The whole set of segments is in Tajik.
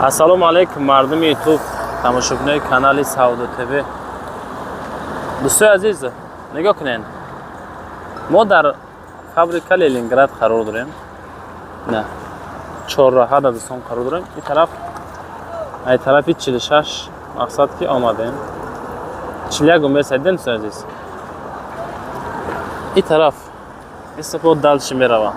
Ассалому алайкум, мардуми Ютуб, тамошобинои канали Савдо ТВ. Дӯстои азиз, нигоҳ кунед, мо дар фабрика Ленинград қарор дорем. На чорраҳа дар дӯстон қарор дорем. Ин тараф, ай тарафи 46, мақсад ки омадем, 41 месайдем. Дӯстои азиз, ин тараф истифо дальше мерава,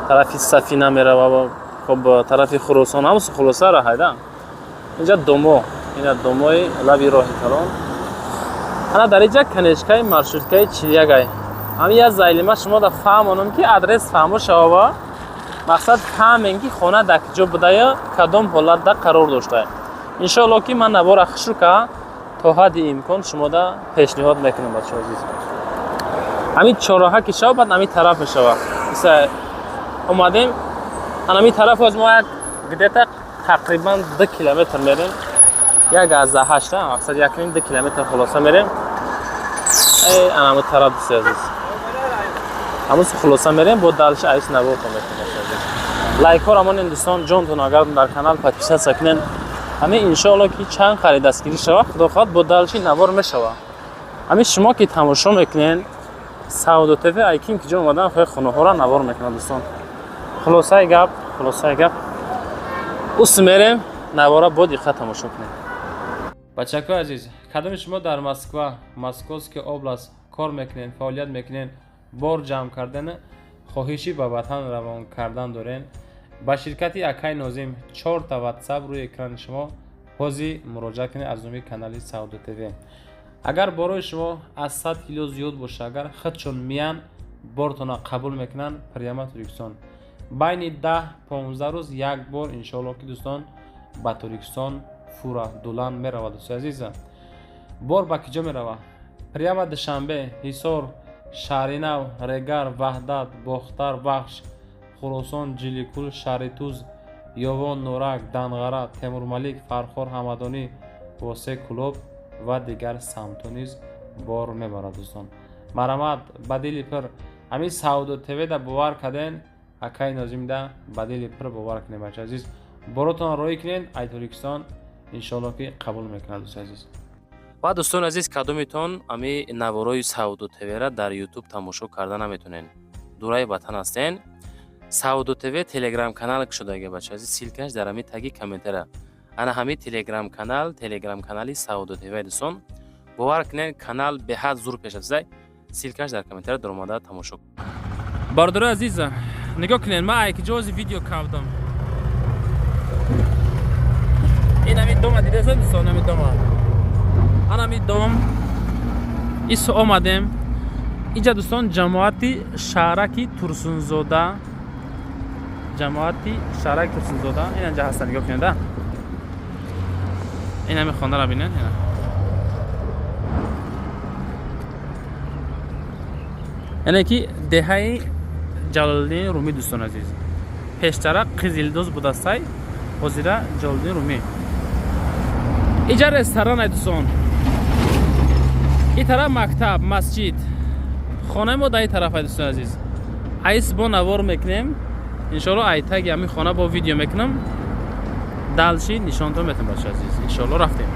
тарафи Сафина мерава. Хоб, тарафи Хуросон ҳамс, хулоса раҳайда. Инҷа домо, ина домои лаби роҳи калон. Ана дар инҷа конечкаи маршруткаи 41-ай. Ҳами як зайлима шумо да фаҳмонам, ки адрес фаҳмо шавава. Мақсад фаҳмем, ки хона дар куҷо будая, кадом ҳолатда қарор доштая. Иншоалло, ки ман навора хушрука то ҳадди имкон шумода пешниҳод мекунам. Бачаҳо азиз, ҳамин чорроҳа ки шава, баъд ҳамин тараф мешава. Омадем анами тараф, оз мо як где-то тақрибан 2 километр мерем, 1,8, мақсад 1,5-2 километр. Хулоса, мерем анами тараф, дӯсти азиз, ҳамуз. Хулоса, мерем, бо дальше айс наворто мекунем. Лайкҳоро монен, дӯстон, ҷонтон агар дар канал подписаться кунен. Ҳамин, иншоалло, ки чанд хари дастгирӣ шава, худо хоҳад, бо дальше навор мешава. Ҳамин шумо ки тамошо мекунен Савдо ТВ, айким ки ҷо омадан хоҳи, хонаҳоро навор мекунад, дӯстон. Хулосаи гап, ус мерем, навора бо диққат тамошо кунем. Бачакои азиз, кадоми шумо дар Москва, Московский область кор мекунен, фаъолият мекунен, бор ҷамъ кардан, хоҳиши ба ватан равон кардан дорен, ба ширкати акай Нозим, чорта ватсап рӯи экрани шумо, ҳозир муроҷиат кунед. Аз номи канали Савдо ТВ, агар борои шумо аз 100 кило зиёд боша, агар худшон миян, бортона қабул мекунанд, прямо Тоҷикистон байни 10-15 рӯз як бор, иншоалло, ки дӯстон, ба Тоҷикистон фура дулан меравад. Дӯстои азиза, бор ба киҷо меравад? Прямо Душанбе, Ҳисор, Шаҳринав, Регар, Ваҳдат, Бохтар, Вахш, Хуросон, Ҷиликул, Шаҳритуз, Ёвон, Норак, Данғара, Темурмалик, Фархор, Ҳамадонӣ, Восе, Кӯлоб ва дигар самтҳо низ бор мебарад. Дӯстон, марҳамат, ба дили пир ҳамин Савдо ТВ-да бовар карден, акаи Нозимда ба дили пир бовар кунед. Бача азиз, боротон роҳӣ кунед ай Тоҷикистон, иншоалло, ки қабул мекунад, дӯстои азиз. Ва дӯстони азиз, кадомитон ами наворои Савдо ТВ-ра дар Ютуб тамошо карда наметонен, дураи ватан ҳастен, Савдо ТВ телеграм канал кушодаги, бача азиз, ссылкаш дар ҳами таги комментара. Ана ҳами телеграм канал, телеграм канали Савдо ТВ. Дӯстон, бовар кунед, канал беҳад зур пеш рафтаи. Ссылкаш дар комментара, даромада тамошо. Бародарои азиз, нигоҳ кунед, ман айкиҷози видео кардам. Ин ҳамин дома дидеса, дӯстон, ҳамин дома, ана ҳамин дом исо омадем инҷа, дӯстон. Ҷамоати шаҳраки Турсунзода, ҷамоати шаҳраки Турсунзода ин анҷа ҳаста. Нигоҳ кунед, ин ҳамин хонаро бинед. Яъне ки деҳаи Ҷалолиддини Румӣ, дӯстон азиз, пештара Қизилдоз будастай, ҳозира Ҷалолиддини Румӣ. Иҷа ресторан ай, дӯстон, ин тараф мактаб, масҷид. Хонаи мо дар ин тараф ай, дӯстон азиз. Айс бо навор мекунем, иншоалло, айтаги ҳамин хона бо видео мекунам, дальше нишонтон метам, бача азиз, иншоалло. Рафтем,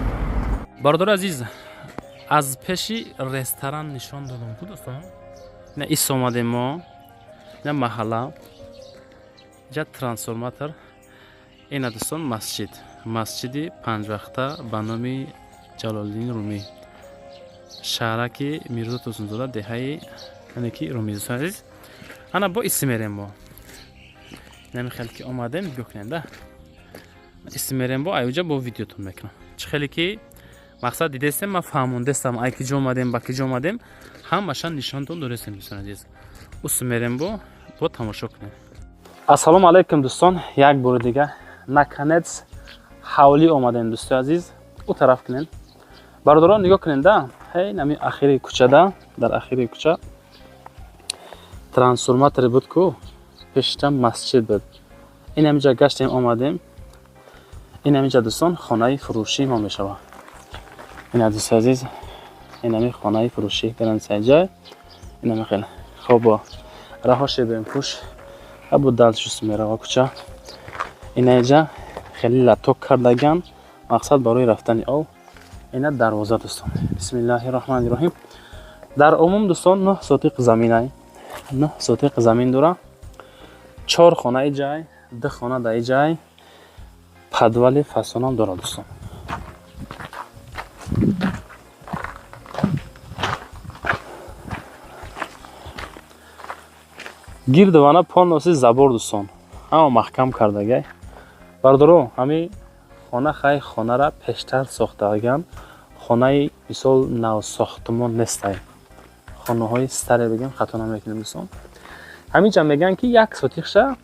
бародари азиз, аз пеши ресторан нишон додам ку, дӯстон. Ина ис омадем мо, ина маҳалла, иҷа трансформатор. Ина, дӯстон, масҷид, масҷиди панҷвақта ба номи Ҷалолиддини Румӣ, шаҳраки Мирзо Турсунзода, деҳаи яне ки Румӣ. Дӯстон азиз, ана бо иси мерем мо. Инами хеле ки омадем, нигоҳ кунем да, иси мерем бо аюҷа, бо видеотон мекунам. Чӣ хеле ки мақсад дидестем, ман фаҳмондестам, ай ки ҷо омадем, ба ки ҷо омадем, ҳамаша нишонтон дорестем. Дӯстон азиз, ус мерем, бо тамошо кунем. Ассалому алайкум, дӯстон, як бори дига наконец ҳавлӣ омадем. Дӯстои азиз, ӯ тараф кунем, бародарон, нигоҳ кунем да. Ҳей, нами ахири кӯчада, дар ахири кӯча трансформаторе буд ку, пешта масҷид буд. Ин ҳамиҷа гаштем, омадем. Ин ҳамиҷа, дӯстон, хонаи фурӯшии мо мешавад. Ина, дӯсти азиз, ин ҳами хонаи фурӯшӣ гарансаҷай, ин ҳами хеле хоб раҳо шебем пуш абу дальше мерава кӯча. Инаиҷа Хеле латок кардаган, мақсад барои рафтани об. Ина дарвоза дӯстон. Бисмиллаҳи раҳмани раҳим. Дар умум дӯстон 9 сотиқ заминай. 9 сотиқ замин дора. 4 хона иҷай, 2 хона да иҷай. Подвали фасонам дора дӯстон. Гирдована полностью забор дӯстон. Ҳама маҳкам кардагай. Бардоро, ҳами хона хай хонара пештар сохтаган. Хонаи мисол навсохтумон нестай. Хонаҳои старе бигем хато намекунем дӯстон. Ҳаминҷа мегӯянд ки як сотиқша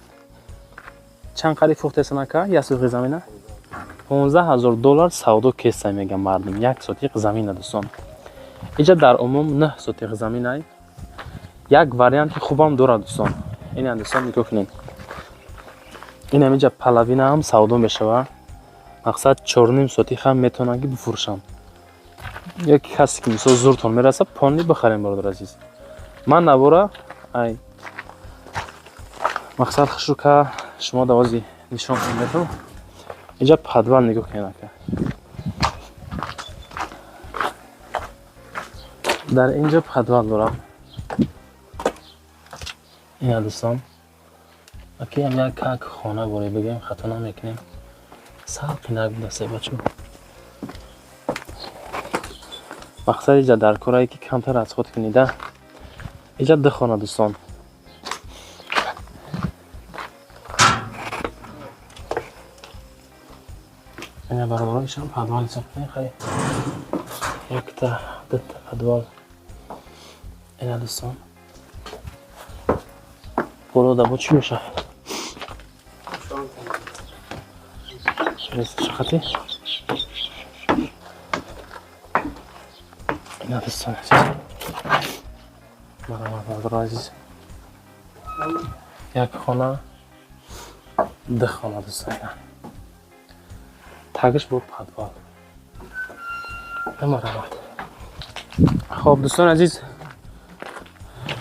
чанд қариб фурӯхтесанака? Як сотиқи замина $15,000 савдо кестай мегӯянд мардум. Як сотиқ замина дӯстон. Инҷа дар умум 9 сотиқ заминай. Як варианти хубам дорад дӯстон. Ина дӯстон нигоҳ кунед. Ин ҳаминҷа половина ҳам савдо мешавад. Мақсад 4.5 сотиқ ҳам метавонанд ки бифурӯшанд. Як касе ки мисол зуртон мерасад, понни бихарем бародар азиз. Ман навора ай мақсад хушрука шумо давози нишон метавон. Инҷа подвал нигоҳ кунед ака. Дар инҷа подвал дорам. Ина дӯстон. Аки ам як как хона боре бигем хато намекунем. Сал қинак будасе бачо. Мақсад иҷа дар корае ки камтар аз худ кунида. Иҷа ду хона дӯстон. Ина бародаро ишам подвал ҳисоб кунед хай. Якта, дута подвал. Ина дӯстон. Боло да бо чӣ мешавад? Шахати? Ина дӯстон азиз. Марҳамат бародаро азиз. Як хона, ду хона дӯстон. Тагиш бо подвал. Марҳамат. Хоб дӯстон азиз,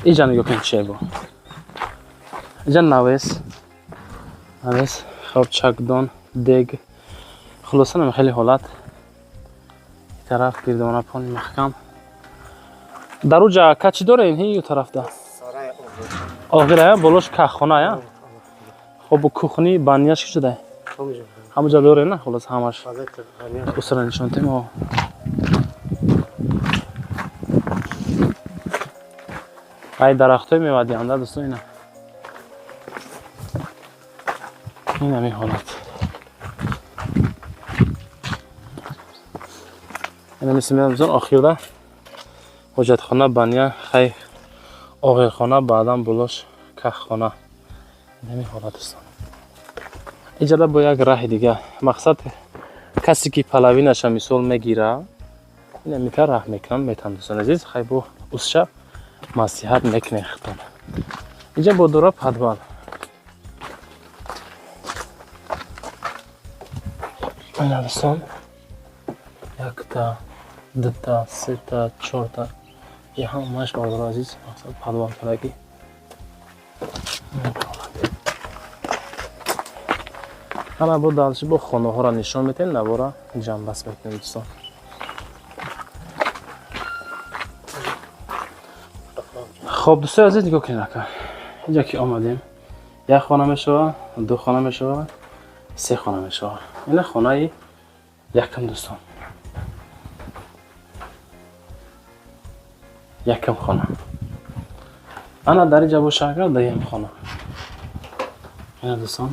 иҷа нигоҳ кунед чие бо. Иҷа навес. Навес, хоб чакдон, дег. Хулоса нам хеле ҳолат. Ин тараф гирдона пони маҳкам. Дар уҷа ка чӣ дорем? Ҳи ю тарафда. Оғирая болош каххоная. Хоб кухни банияш ки шуда? Ҳамуҷа дорем на хулоса ҳамаш. Усра нишон тем. Ай дарахтҳои мевадиҳанда дӯстон ина. Ин ҳамин ҳолат. Ина мисли меам охирда ҳоҷатхона, баня, хай оғирхона, баъдан болош каххона. Ин ҳамин ҳолат дӯстон. Иҷада бо як раҳи дига. Мақсад касе ки половинаша мисол мегира, ин ҳаминта раҳ мекунанд, метавонанд дӯстон азиз. Хай бо усша маслиҳат мекунед худтон. Инҷа бо дора подвал. Ина дӯстон, якта, дута, сета, чорта. И ҳамааш бародаро азиз, мақсад подвал кардаги. Ҳама бо дальше бо хонаҳоро нишон метем, навора ҷамъбаст мекунем дӯстон. Хоб дӯстои азиз нигоҳ кунед ака. Инҷа ки омадем, як хона мешавад, ду хона мешавад, се хона мешавад. Ина хонаи якам дӯстон. Якам хона. Ана дар инҷа боша агар дуюм хона. Ина дӯстон.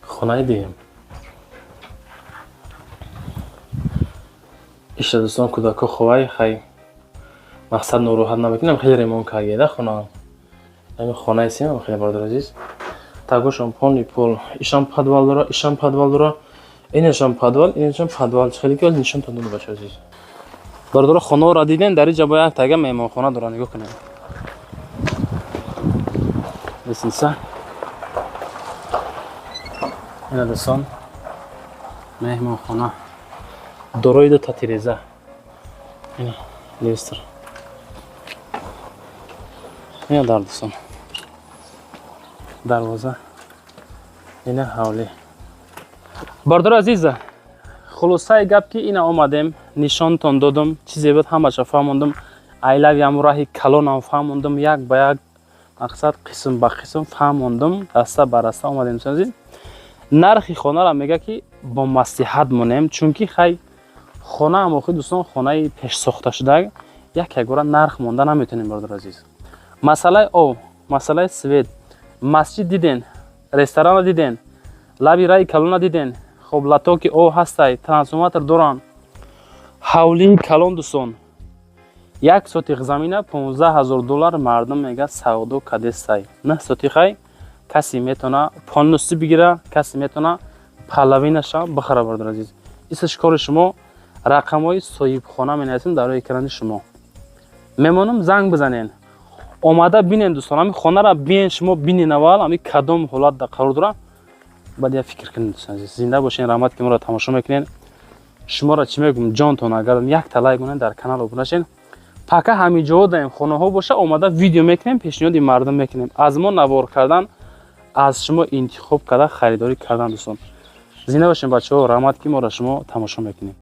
Хонаи дуюм. Иша дӯстон кӯдако ховай хай мақсад нороҳат намекунам, хеле ремонт кардагида хонаам. Ҳамин хонаи сеюм хеле бародар азиз. Тагошон полни пол. Ишам подвал дора, ишам подвал дора. Инашам подвал, инашам подвал. Хеле ки нишон тон дод бача азиз. Бародаро хонаро диден, дар инҷа бо як тага меҳмонхона дора, нигоҳ кунед. Лестница. Ина дӯстон меҳмонхона. Дорои дута тиреза. Ина люстр. Ина дар дӯстон. Дарвоза, ина ҳавлӣ. Бардори азиза, хулосаи гап ки ина омадем, нишонтон додум, чизе буд, ҳамаша фаҳмондум. Айлави ҳамун раҳи калонам фаҳмондум, як ба як, мақсад, қисм ба қисм фаҳмондум, раста ба раста омадем. Дӯстони азиз, нархи хонаро мега, ки бо маслиҳат монем, чунки хай хонаам охи, дӯстон, хонаи пешсохта шуда, як ягора нарх монда наметонем. Бародари азиз, масъалаи об, масъалаи свет, масҷид диден, ресторанро диден, лаби раи калона диден. Хоб, лотоки об ҳастай, трансформатор доранд, ҳавлии калон. Дӯстон, 1 сотих замина 15 000 доллар мардум мега савдо кадестай. 9 сотихай касе метавона полностью бигира, касе метавона половинаша бихара. Бародари азиз, исаш кори шумо. Рақамҳои соҳибхона менависем дар рӯи экрани шумо, мемонам, занг бизанен, омада бинен. Дӯстон, ҳами хонара бинен, шумо бинен аввал, ҳами кадом ҳолат қарор дора, баъд я фикр кунед. Дӯстон азиз, зинда бошен, раҳмат, ки моро тамошо мекунед. Шуморо чӣ мегӯм, ҷонтон агар якта лайк монед, дар канал обуна шен. Пока ҳамин ҷо даем, хонаҳо боша, омада видео мекунем, пешниҳоди мардум мекунем. Аз мо навор кардан, аз шумо интихоб карда, харидорӣ кардан. Дӯстон, зинда бошем. Бачаҳо, раҳмат, ки моро шумо тамошо мекунед.